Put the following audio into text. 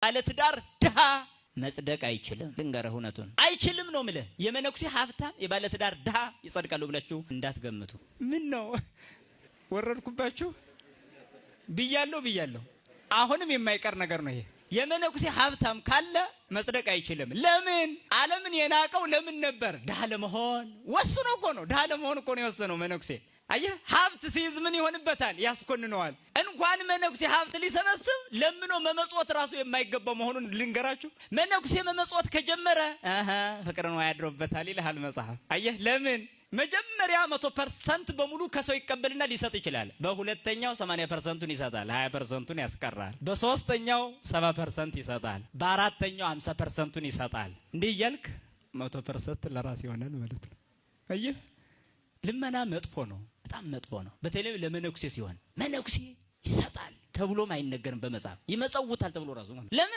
የባለትዳር ድሃ መጽደቅ አይችልም። ልንገርህ እውነቱን አይችልም ነው ምልህ። የመነኩሴ ሀብታም የባለትዳር ድሃ ይጸድቃሉ ብላችሁ እንዳትገምቱ። ምን ነው ወረድኩባችሁ? ብያለሁ ብያለሁ። አሁንም የማይቀር ነገር ነው ይሄ። የመነኩሴ ሀብታም ካለ መጽደቅ አይችልም። ለምን? ዓለምን የናቀው ለምን ነበር? ድሃ ለመሆን ወስኖ እኮ ነው። ድሃ ለመሆን እኮ ነው የወሰነው መነኩሴ። አየህ፣ ሀብት ሲይዝ ምን ይሆንበታል? ያስኮንነዋል። እንኳን መነኩሴ ሀብት ሊሰበስብ ለምኖ መመጽወት ራሱ የማይገባው መሆኑን ልንገራችሁ። መነኩሴ መመጽወት ከጀመረ ፍቅርን ያድሮበታል ይልሃል መጽሐፍ። አየህ፣ ለምን? መጀመሪያ 100% በሙሉ ከሰው ይቀበልና ሊሰጥ ይችላል። በሁለተኛው 80%ቱን ይሰጣል፣ 20%ቱን ያስቀራል። በሶስተኛው 70% ይሰጣል፣ በአራተኛው 50%ቱን ይሰጣል። እንዲህ እያልክ 100% ለራስ ይሆናል ማለት ነው። አየህ፣ ልመና መጥፎ ነው፣ በጣም መጥፎ ነው። በተለይ ለመነኩሴ ሲሆን መነኩሴ ይሰጣል ተብሎም አይነገርም በመጽሐፍ፣ ይመጸውታል ተብሎ ራሱ ማለት ለምን